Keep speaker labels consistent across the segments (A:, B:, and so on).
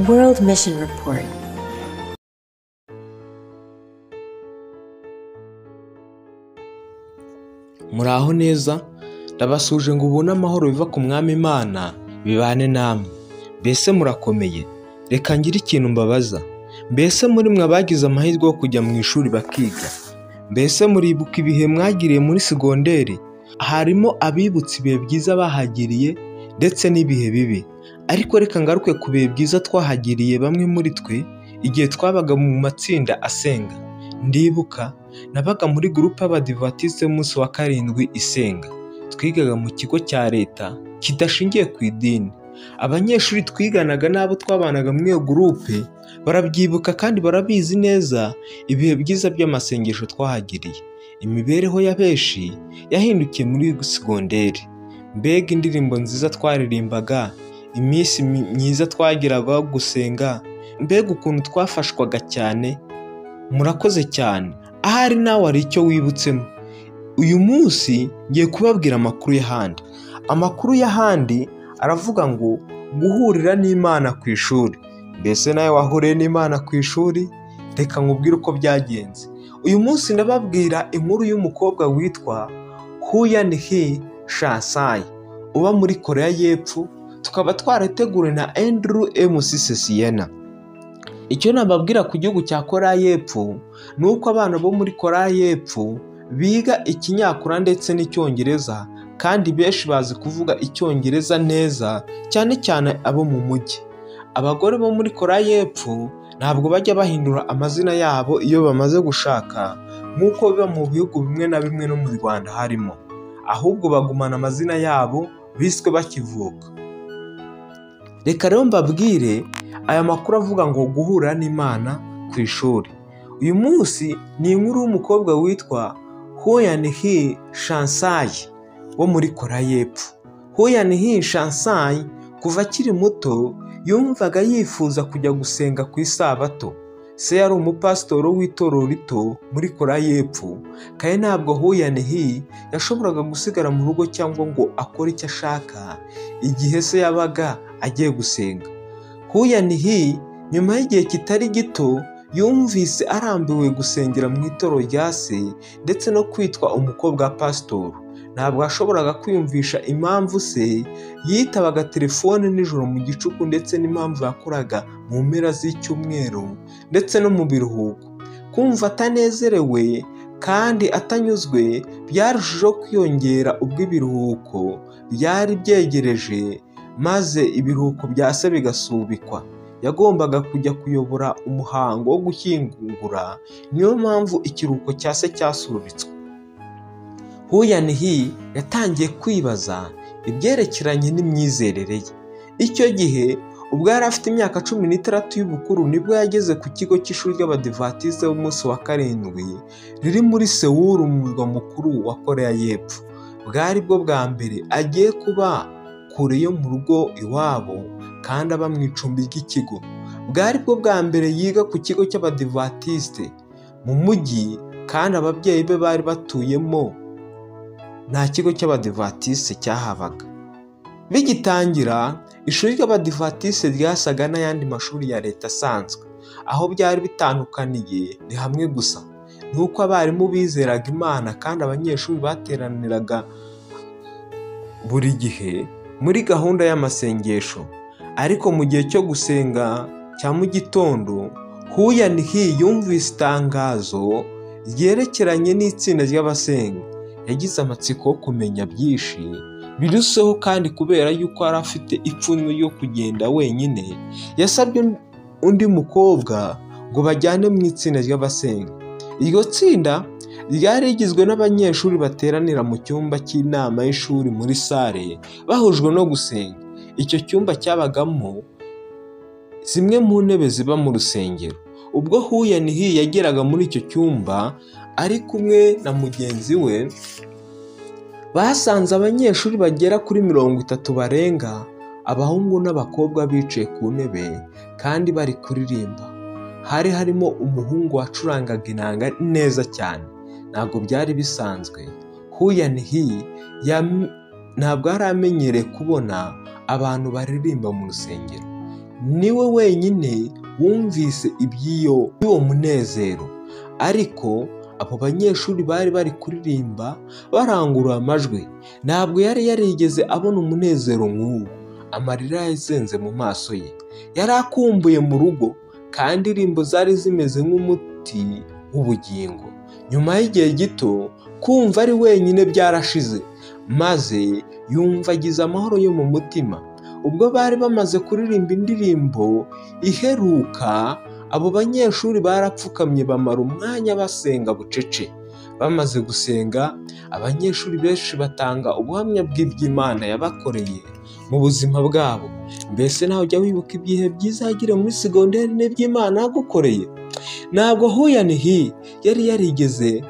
A: World Mission Report.
B: Muraho neza, ndabasuje ngo ubone amahoro biva ku mwami Imana bibane namwe. Mbese murakomeye? Reka ngire ikintu mbabaza. Mbese muri mwe abagize amahirwe yo kujya mu ishuri bakiga, mbese muribuka ibihe mwagiriye muri segonderi? Harimo abibutse ibihe byiza bahagiriye ndetse n'ibihe bibi. Ariko reka ngaruke ku bihe byiza twahagiriye bamwe muri twe igihe twabaga mu matsinda asenga. Ndibuka nabaga muri gurupe y'Abadivatiste y'umunsi wa karindwi isenga. Twigaga mu kigo cya leta kidashingiye ku idini. Abanyeshuri twiganaga n'abo twabanaga muri iyo gurupe barabyibuka kandi barabizi neza ibihe byiza by'amasengesho twahagiriye. Imibereho ya benshi yahindukiye muri segonderi. Mbega indirimbo nziza twaririmbaga, iminsi myiza twagiraga yo gusenga, mbega ukuntu twafashwaga cyane. Murakoze cyane. Ahari nawe hari icyo wibutsemo. Uyu munsi ngiye kubabwira amakuru y'ahandi. Amakuru y'ahandi aravuga ngo guhurira n'Imana ku ishuri. Mbese nawe wahuriye n'Imana ku ishuri? Reka nkubwire uko byagenze. Uyu munsi ndababwira inkuru y'umukobwa witwa Huyan-hee Shansai uba muri Koreya y'Epfo, tukaba twarateguriwe na Andrew MC Sesiena. Icyo nababwira ku gihugu cya Koreya y'Epfo ni uko abana bo muri Koreya y'Epfo biga ikinyakura ndetse n'icyongereza, kandi benshi bazi kuvuga icyongereza neza, cyane cyane abo mu mujyi. Abagore bo muri Koreya y'Epfo ntabwo bajya bahindura amazina yabo iyo bamaze gushaka, nk'uko biba mu bihugu bimwe na bimwe no mu Rwanda harimo, ahubwo bagumana amazina yabo biswe bakivuka. Reka rero mbabwire aya makuru avuga ngo guhura n'Imana ku ishuri. Uyu munsi ni inkuru y'umukobwa witwa Huyan-hee Shansai wo muri Koreya y'Epfo. Huyan-hee Shansai kuva akiri muto yumvaga yifuza kujya gusenga ku isabato. Se yari umupasitoro w'itorero rito muri Koreya y'Epfo, kandi ntabwo Huyan-hee yashoboraga gusigara mu rugo cyangwa ngo akore icyo ashaka igihe se yabaga agiye gusenga. Huyan-hee nyuma y'igihe kitari gito yumvise arambiwe gusengera mu itorero rya se ndetse no kwitwa umukobwa wa pasitoro. Ntabwo yashoboraga kwiyumvisha impamvu se yitabaga telefone nijoro mu gicuku ndetse n'impamvu yakoraga mu mpera z'icyumweru ndetse no mu biruhuko. Kumva atanezerewe kandi atanyuzwe byarushijeho kwiyongera ubwo ibiruhuko byari byegereje, maze ibiruhuko bya se bigasubikwa. Yagombaga kujya kuyobora umuhango wo gushyingura, niyo mpamvu ikiruhuko cya se cyasubitswe. Huyan-hee yatangiye kwibaza ibyerekeranye n'imyizerere ye. Icyo gihe ubwo yari afite imyaka 16 y'ubukuru nibwo yageze ku kigo cy'ishuri ry'Abadivatiste b'umunsi wa karindwi riri muri Seoul, umurwa mukuru wa Koreya y'Epfo. Bwari bwo bwa mbere agiye kuba kure yo mu rugo iwabo kandi aba mu icumbi ry'ikigo. Bwari bwo bwa mbere yiga ku kigo cy'Abadivatiste mu mujyi, kandi ababyeyi be bari batuyemo nta kigo cy'Abadivatiste cyahabaga. Bigitangira, ishuri ry'Abadivatiste ryasaga n'ayandi mashuri ya leta asanzwe. Aho byari bitandukaniye ni hamwe gusa, ni uko abarimu bizeraga Imana kandi abanyeshuri bateraniraga buri gihe muri gahunda y'amasengesho. Ariko mu gihe cyo gusenga cya mu gitondo, Huyan-hee yumvise itangazo ryerekeranye n'itsinda ry'abasenga. Yagize amatsiko yo kumenya byinshi biruseho, kandi kubera yuko yari afite ipfunwe ryo kugenda wenyine, yasabye undi mukobwa ngo bajyane mu itsinda ry'abasenga. Iryo tsinda ryari rigizwe n'abanyeshuri bateranira mu cyumba cy'inama y'ishuri muri sale bahujwe no gusenga. Icyo cyumba cyabagamo zimwe mu ntebe ziba mu rusengero. Ubwo Huyan-hee yageraga muri icyo cyumba ari kumwe na mugenzi we, basanze abanyeshuri bagera kuri 30 barenga, abahungu n'abakobwa bicaye ku ntebe kandi bari kuririmba. Hari harimo umuhungu wacurangaga inanga neza cyane, ntabwo byari bisanzwe. Huyan-hee ntabwo yari amenyereye kubona abantu baririmba mu rusengero. Niwe wenyine wumvise iby'uwo munezero, ariko abo banyeshuri bari bari kuririmba barangurura amajwi. Ntabwo yari yarigeze abona umunezero nk'uwo. Amarira yazenze mu maso ye. Yari akumbuye mu rugo, kandi indirimbo zari zimeze nk'umuti w'ubugingo. Nyuma y'igihe gito, kumva ari wenyine byarashize, maze yumva agize amahoro yo mu mutima. Ubwo bari bamaze kuririmba indirimbo iheruka, abo banyeshuri barapfukamye bamara umwanya basenga bucece. Bamaze gusenga, abanyeshuri benshi batanga ubuhamya bw'iby'Imana yabakoreye mu buzima bwabo. Mbese nawe ujya wibuka ibihe byiza wagiriye muri segonderi n'iby'Imana yagukoreye? Ntabwo Huyani Hi yari yarigeze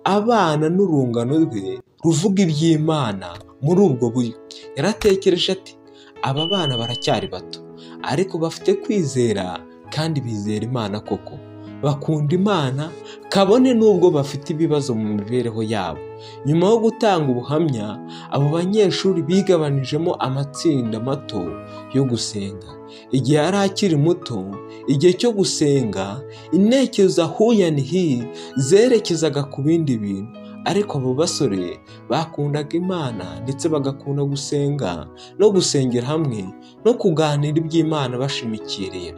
B: abana n'urungano rwe ruvuga iby'Imana muri ubwo buryo. Yaratekereje ati: aba bana baracyari bato, ariko bafite kwizera kandi bizera Imana koko. Bakunda Imana kabone n'ubwo bafite ibibazo mu mibereho yabo. Nyuma yo gutanga ubuhamya, abo banyeshuri bigabanijemo amatsinda mato yo gusenga. Igihe yari akiri muto, igihe cyo gusenga, intekerezo Huyani Hi zerekezaga ku bindi bintu, ariko abo basore bakundaga Imana ndetse bagakunda gusenga no gusengera hamwe no kuganira iby'Imana bashimikiriye.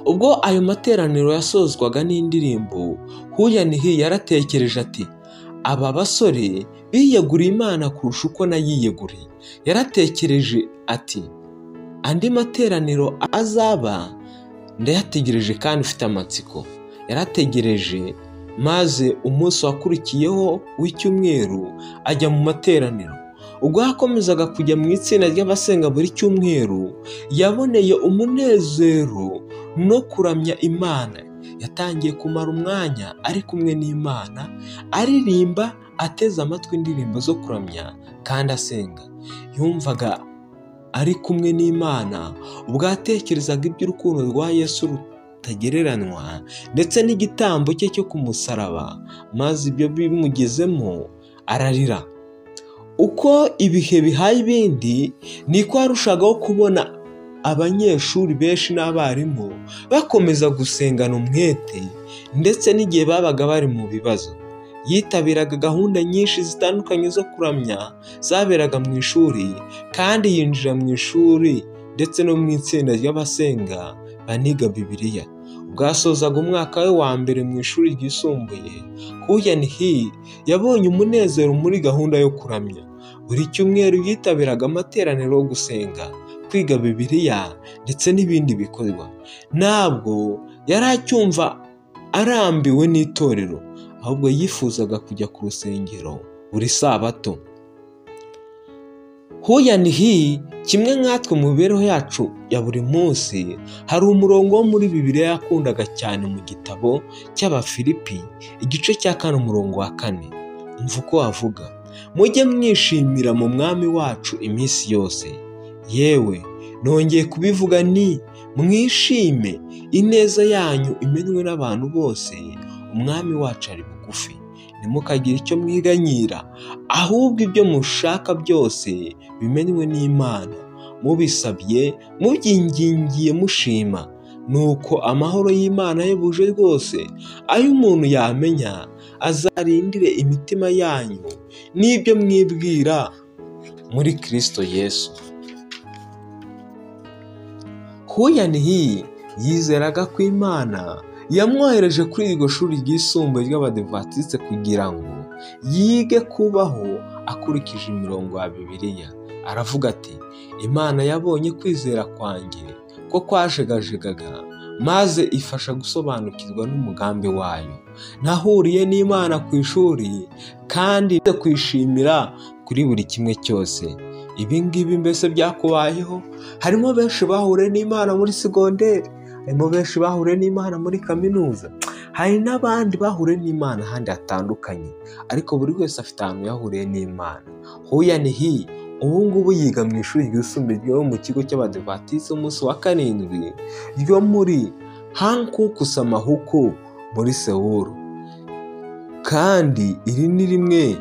B: Ubwo ayo materaniro yasozwaga n'indirimbo, Huyani Hi yaratekereje ati: aba basore biyeguriye Imana kurusha uko nayiyeguriye. Yaratekereje ati: andi materaniro azaba ndayategereje kandi ufite amatsiko. Yarategereje, maze umunsi wakurikiyeho w'icyumweru ajya mu materaniro. Ubwo yakomezaga kujya mu itsinda ry'abasenga buri cyumweru, yaboneye umunezero no kuramya Imana. Yatangiye kumara umwanya ari kumwe n'Imana, aririmba, ateze amatwi indirimbo zo kuramya kandi asenga. Yumvaga ari kumwe n'Imana ubwo yatekerezaga iby'urukundo rwa Yesu rutagereranywa ndetse n'igitambo cye cyo ku musaraba, maze ibyo bimugezemo ararira. Uko ibihe bihaye ibindi, niko yarushagaho kubona abanyeshuri benshi n'abarimu bakomeza gusengana umwete, ndetse n'igihe babaga bari mu bibazo. Yitabiraga gahunda nyinshi zitandukanye zo kuramya zaberaga mu ishuri, kandi yinjira mu ishuri ndetse no mu itsinda ry'abasenga baniga Bibiliya. Ubwo yasozaga umwaka we wa mbere mu ishuri ryisumbuye, Huyani Hi yabonye umunezero muri gahunda yo kuramya. Buri cyumweru yitabiraga amateraniro yo gusenga, kwiga Bibiliya ndetse n'ibindi bikorwa. Ntabwo yari acyumva arambiwe n'itorero, ahubwo yifuzaga kujya ku rusengero buri sabato. Huyani Hi, kimwe nkatwe mu mibereho yacu ya buri munsi, hari umurongo wo muri Bibiliya yakundaga cyane mu gitabo cy'Abafilipi, igice cya 4 umurongo wa 4. Umva uko wavuga: mujye mwishimira mu Mwami wacu iminsi yose. Yewe, nongeye kubivuga ni mwishime, ineza yanyu imenywe n'abantu bose, Umwami wacu ari bugufi. Ntimukagire icyo mwiganyira, ahubwo ibyo mushaka byose bimenywe n'Imana, mubisabye mubyingingiye mushima. Nuko amahoro y'Imana yebuje rwose ayo umuntu yamenya, azarindire imitima yanyu n'ibyo mwibwira muri Kristo Yesu. Huyani Hi yizeraga ko Imana yamwohereje kuri iryo shuri ryisumbuye ry'Abadivantisite kugira ngo yige kubaho akurikije imirongo ya Bibiliya. Aravuga ati: Imana yabonye kwizera kwanjye ko kwajegajegaga, maze ifasha gusobanukirwa n'umugambi wayo. Nahuriye n'Imana ku ishuri kandi kwishimira kuri buri kimwe cyose. Ibi ngibi mbese byakubayeho? Harimo benshi bahuriye n'Imana muri segonderi, harimo benshi bahuriye n'Imana muri kaminuza, hari n'abandi bahuriye n'Imana ahandi hatandukanye, ariko buri wese afite ahantu yahuriye n'Imana. Huyani Hi ubu ngubu yiga mu ishuri ryisumbuye ryo mu kigo cy'Abadivantisite umunsi wa 7 ryo muri Hankook Samahuku muri Sewuru, kandi iri ni rimwe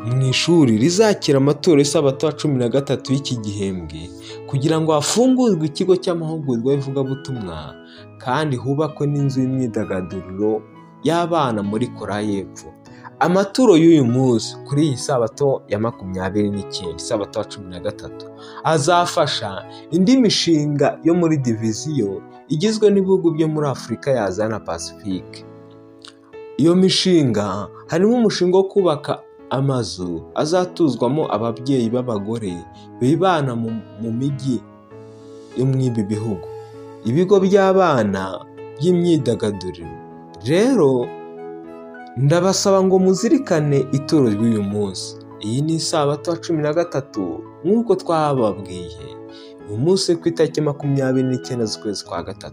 B: mu ishuri rizakira amaturo y'isabato ya 13 y'iki gihembwe kugira ngo hafungurwe ikigo cy'amahugurwa y'ivugabutumwa kandi hubakwe n'inzu y'imyidagaduro y'abana muri Koreya y'Epfo. Amaturo y'uyu munsi kuri iyi sabato ya 29, isabato ya 13, azafasha indi mishinga yo muri diviziyo igizwe n'ibihugu byo muri Afurika ya Aziya na Pasifike. Iyo mishinga harimo umushinga wo kubaka amazu azatuzwamo ababyeyi b'abagore bibana mu mijyi yo muri ibi bihugu, ibigo by'abana by'imyidagaduro. Rero ndabasaba ngo muzirikane ituro ry'uyu munsi. Iyi ni isabato ya 13 nk'uko twababwiye uyu munsi ku itariki 29 z'ukwezi kwa 3.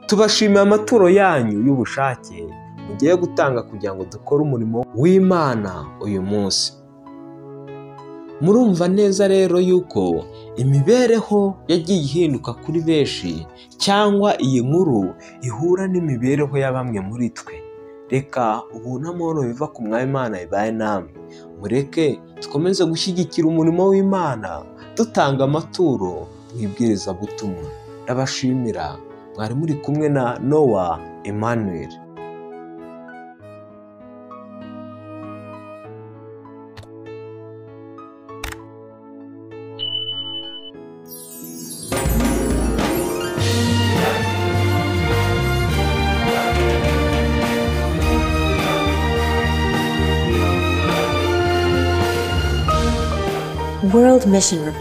B: Tubashimiye amaturo yanyu y'ubushake mugiye gutanga kugira ngo dukore umurimo w'Imana uyu munsi. Murumva neza rero yuko imibereho yagiye ihinduka kuri benshi, cyangwa iyi nkuru ihura n'imibereho ya bamwe muri twe. Reka ubuntu amahoro biva ku Mwami Imana bibaye namwe. Mureke dukomeze gushyigikira umurimo w'Imana dutanga amaturo mu ibwirizabutumwa. Ndabashimira, mwari muri kumwe na Noah Emmanuel.
A: World Mission Report.